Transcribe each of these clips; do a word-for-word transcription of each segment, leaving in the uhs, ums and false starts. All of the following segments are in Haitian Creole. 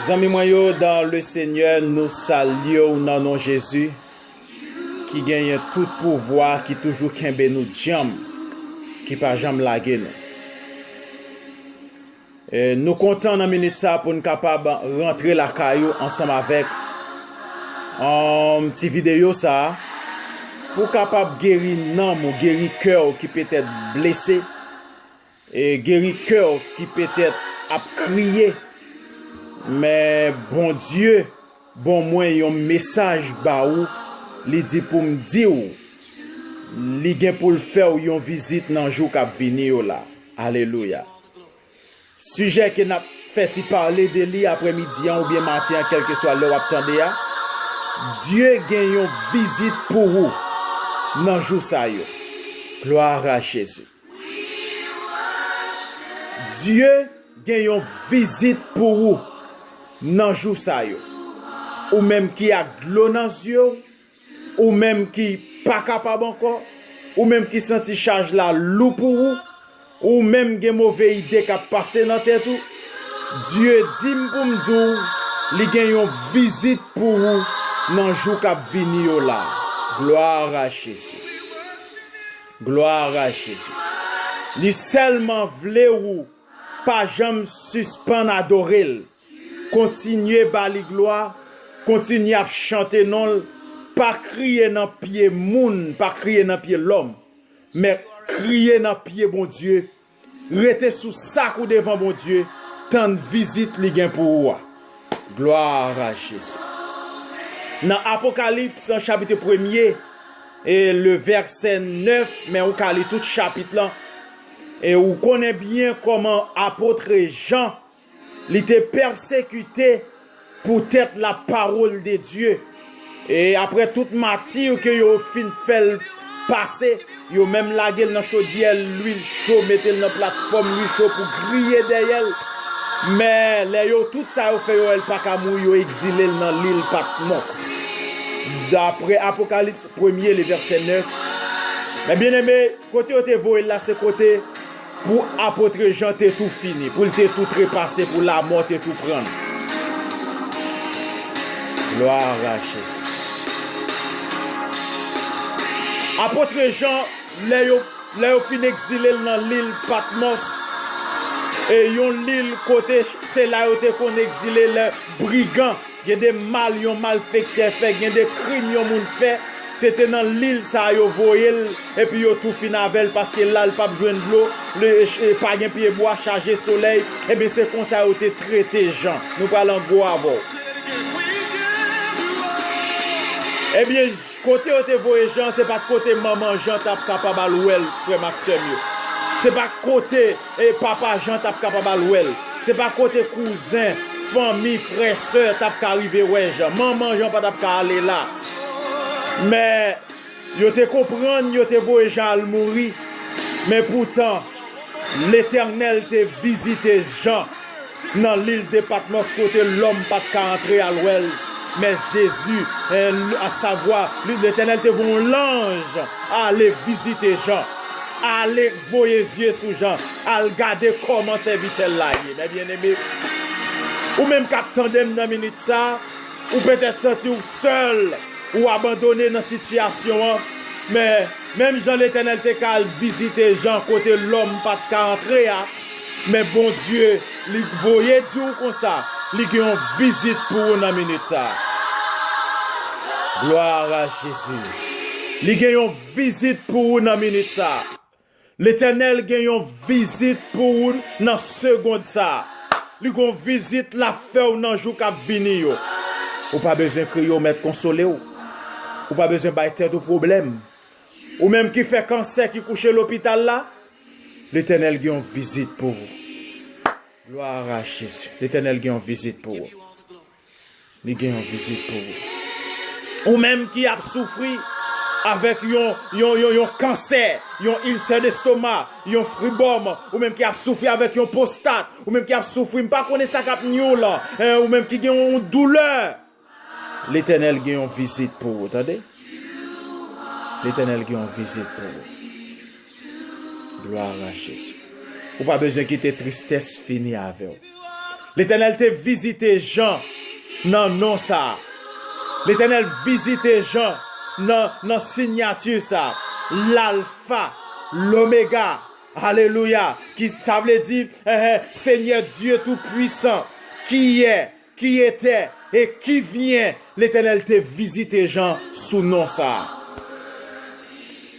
Zanmi mwen yo, dans le Seigneur, nou salye w nan non Jezi, ki genyen tout pouvwa, ki toujou kenbe nou djanm, ki pa janm lage nou. E, nou kontan nan minit sa pou n kapab rantre lakay ou ansanm avèk, um, ti videyo sa a, pou w kapab geri nanm ou, geri kè w ki petèt blese, e geri kè w ki petèt ap kriye. Men Bondye bon mwen yon mesaj ba ou, li di pou m di w, li gen pou l fè w yon vizit nan jou k ap vini yo la. Alelouya. Sijè ke n ap fè ti pale de li aprèmidi an oubyen maten an, kèlkeswa lè w ap tande a, Dye gen yon vizit pou ou nan jou sa yo. Gloire à Jésus. Dye gen yon vizit pou ou nan jou sa yo. Ou menm ki ak dlo nan zye w, ou menm ki pa kapab ankò, ou menm ki santi chaj la lou pou ou, ou menm gen move ide k ap pase nan tèt ou, Dye di m pou m di w, li gen yon vizit pou ou nan jou k ap vini yo la. Gloire à Jésus. Gloire à Jésus. Li sèlman vle ou pa janm sispann adore l. Kontinye ba li glwa, kontinye ap chante non l, pa kriye nan pye moun, pa kriye nan pye lòm, men kriye nan pye Bondye. Rete sou sa k ou devan Bondye, tann vizit li gen pou ou a. Gloire à Jésus. Nan Apokalips, chapit premye, e le vèsè nèf, men ou ka li tout chapit lan, e ou konnen byen kòman apot Jan, li te pèsekite poutèt la parole de Dieu. E aprè tout mati ke yo fin fè l pase, yo menm lage l nan chodyè lwil cho, mete l nan platfòm lwil cho pou griye dèyè l. Men lè yo tout sa yo fè, yo wè l pa ka mouri, yo egzile l nan lil Patmòs. Daprè Apokalips premye, le vèsè nèf. Men byeneme, kote yo te voye l la, se kote pou apot Jan te tou fini, pou l te tou trepase, pou lamò te tou pran l. Gloire à Jésus. Apot Jan, lè yo, lè yo fin egzile l nan lil Patmòs, e yon lil kote se la yo te konn egzile lè brigan, gen de mal yon malfektè fè, gen de krim yon moun fè, se te nan lil sa a yo voye l, epi yo tou fin avè l, paske la l p ap jwenn dlo, li, e, pa gen pyebwa, chaje solèy, ebyen se konsa yo te trete Jan. Nou pral an gwo avè w. Ebyen, kote yo te voye Jan, se pa t kote manman Jan t ap kapab al wè l, frè m ak sè m yo. Se pa t kote, e, papa Jan t ap kapab al wè l. Se pa kote kouzen, fanmi, frè, sè t ap ka rive wè Jan. Manman Jan pa t ap ka ale la. Men, yo te konprann, yo te voye Jan al mouri. Men poutan, Letènèl te vizite Jan nan lil de Patmòs kote lòm pa t ka antre al wè l. Men Jezi, en, asavwa, Letènèl te voye yon lanj ale vizite Jan, ale voye zye sou Jan, al gade kòman sèvitè l la ye. Men byeneme, ou menm k ap tande m nan minit sa, ou petèt santi w sèl, ou abandone nan sitiyasyon an, men menm jan Letènèl te ka al vizite Jan kote lòm pa t ka antre a, men Bondye, li voye di w konsa, li gen yon vizit pou ou nan minit sa a. Gloire à Jésus. Li gen yon vizit pou ou nan minit sa a. Letènèl gen yon vizit pou ou nan segond sa a. Li gen yon vizit l ap fè w nan jou k ap vini yo. Ou pa bezwen kriye, w mèt konsole w. Ou pa bezwen bay tèt ou pwoblèm. Ou menm ki fè kansè, ki kouche lopital la, Letènèl gen yon vizit pou ou. Gloire à Jésus. Letènèl gen yon vizit pou ou. Li gen yon vizit pou ou. Ou menm ki ap soufri avèk yon, yon, yon, yon kansè, yon ilsè destoma, yon fibòm, ou menm ki ap soufri avèk yon pwostat, ou menm ki ap soufri, m pa konnen sa k ap nye w lan, en, ou menm ki gen yon doulè. Letènèl gen yon vizit pou ou, tande. Letènèl gen yon vizit pou ou. Gloire à Jésus. Ou pa bezwen kite tristès fini avè w. Letènèl te vizite Jan nan non sa a. Letènèl vizite Jan nan, nan siyati sa a. Lalfa, Lomega. Alelouya. Ki, sa vle di, eh, eh, Senyè Dye Toupwisan, ki yè, ki etè e ki vyen, Letènèl te vizite Jan sou non sa a.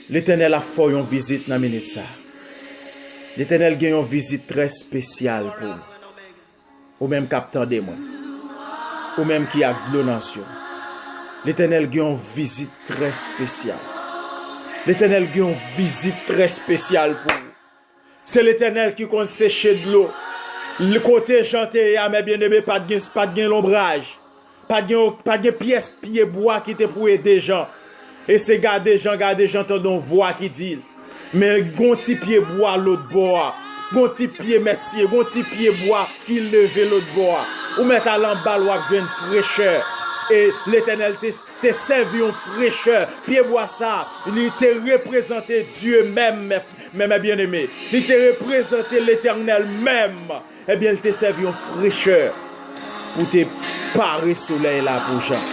Letènèl ap fè w yon vizit nan minit sa a. Letènèl gen yon vizit trè espesyal pou ou. Ou menm k ap tande mwen. Ou menm ki ak dlo nan zye w. Letènèl gen yon vizit trè espesyal. Letènèl gen yon vizit trè espesyal pou ou. Se Letènèl ki konn seche dlo. L-, kote Jan te ye a, mè byeneme, pa t gen, pa t gen lonbraj. Pa t gen, pa t gen pyès pyebwa ki te pou ede Jan. E se gade Jan, gade Jan tande yon vwa ki di l, men gon ti pyebwa lòt bò a. Gon ti pye mèt siye, gon ti pyebwa ki leve lòt bò a. Ou mèt al anba l, w ap jwenn frechè. E Letènèl te, te sèvi yon frechè. Pyebwa sa, li te reprezante Dye menm, mè, mè, mè byeneme. Li te reprezante Letènèl menm. Ebyen, li te sèvi yon frechè pou te pare solèy la pou Jan.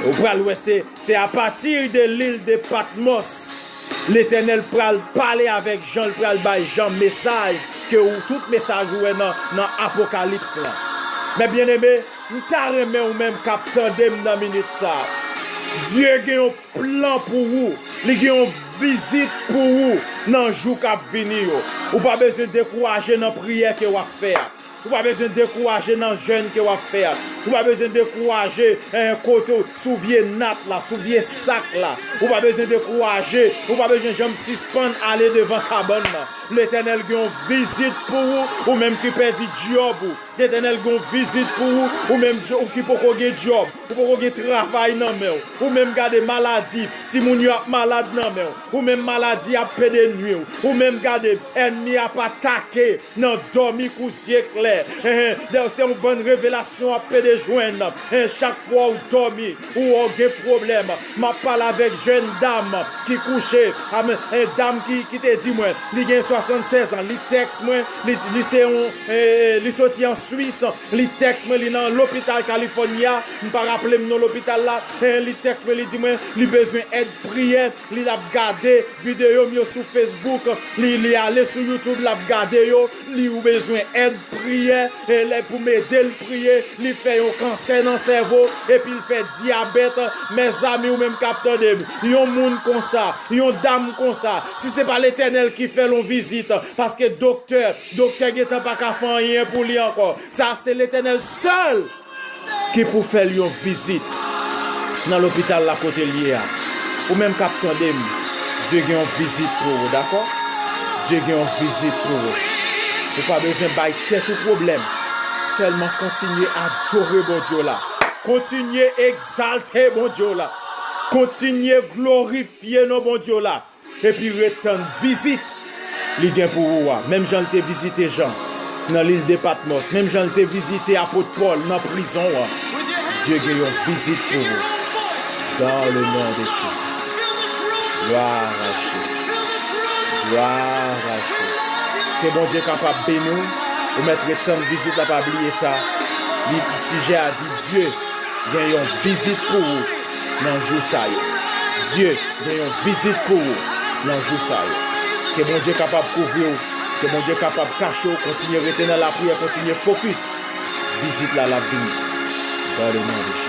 Ou pral wè se, se apati de lil de Patmòs, Letènèl pral pale avèk Jan, l pral bay Jan mesaj ke ou, tout mesaj ou wè nan, nan Apokalips lan. Mè byeneme, m ta renmen ou menm k ap tande m nan minit sa a. Dye gen yon plan pou ou. Li gen yon vizit pou ou nan jou k ap vini yo. Ou pa bezwen dekouraje nan priyè ke w ap fè a. Ou pa bezwen dekouraje nan jèn ke w ap fè a. Ou pa bezwen dekouraje, eh, kote w, sou vye nat la, sou vye sak la. Ou pa bezwen dekouraje. Ou pa bezwen janm sispann ale devan kabann nan. Letènèl gen yon vizit pou ou, ou menm ki pèdi djòb ou. Letènèl gen yon vizit pou ou, ou menm djo-, ou ki poko gen djòb, ou poko gen travay nan men w. Ou menm gade maladi, timoun yo ap malad nan men w. Ou menm maladi ap pede nwi w. Ou menm gade, ènmi ap atake nan dòmi kou zye klè. Enhen, dèyè se yon bann revelasyon ap pede jwenn. Enhen, chak fwa w dòmi, ou wè w gen pwoblèm. M ap pale avèk jèn dam ki kouche, amèn, en dam ki, ki te di mwen, li gen swasannsèz an, li tèks mwen, li, li se yon, eh, li soti an Swis, li tèks mwen, li nan lopital Kalifòni a, m pa raple m non lopital la, eh, li tèks mwen, li di mwen, li bezwen èd priyè, li ap gade videyo m yo sou Facebook, li, li ale sou YouTube, l ap gade yo, li ou bezwen èd priyè, e lè pou m ede l priye, li fè yon kansè nan sèvo, epi l fè dyabèt. Mezanmi, ou menm k ap tande m, yon moun konsa, yon dam konsa, si se pa Letènèl ki fè l yon vizit, paske doktè, doktè gentan pa ka fè anyen pou li ankò. Sa se Letènèl sèl ki pou fè l yon vizit nan lopital la kote l ye a. Ou menm k ap tande m, Dye gen yon vizit pou ou, dakò? Dye gen yon vizit pou ou. Ou pa bezwen bay tèt ou pwoblèm. Sèlman kontinye adore Bondye w la. Kontinye egzalte Bondye w la. Kontinye glorifye non Bondye w la. Epi ret tann vizit li gen pou ou a. Menm jan l te vizite Jan nan lil de Patmòs, menm jan l te vizite apot Pòl nan prizon an, Dye gen yon vizit pou ou. Dans le nom de Jésus. Gloire à Jésus. Gloire à Jésus. Ke Bondye kapab beni w. Ou mèt ret tann vizit la, pa bliye sa. Li, sijè a di Dye gen yon vizit pou ou nan jou sa yo. Dye gen yon vizit pou ou nan jou sa yo. Ke Bondye kapab kouvri w, ke Bondye kapab kache w, kontinye rete nan lapriyè, kontinye fokis. Vizit la, l ap vini. Dans le nom de Jésus.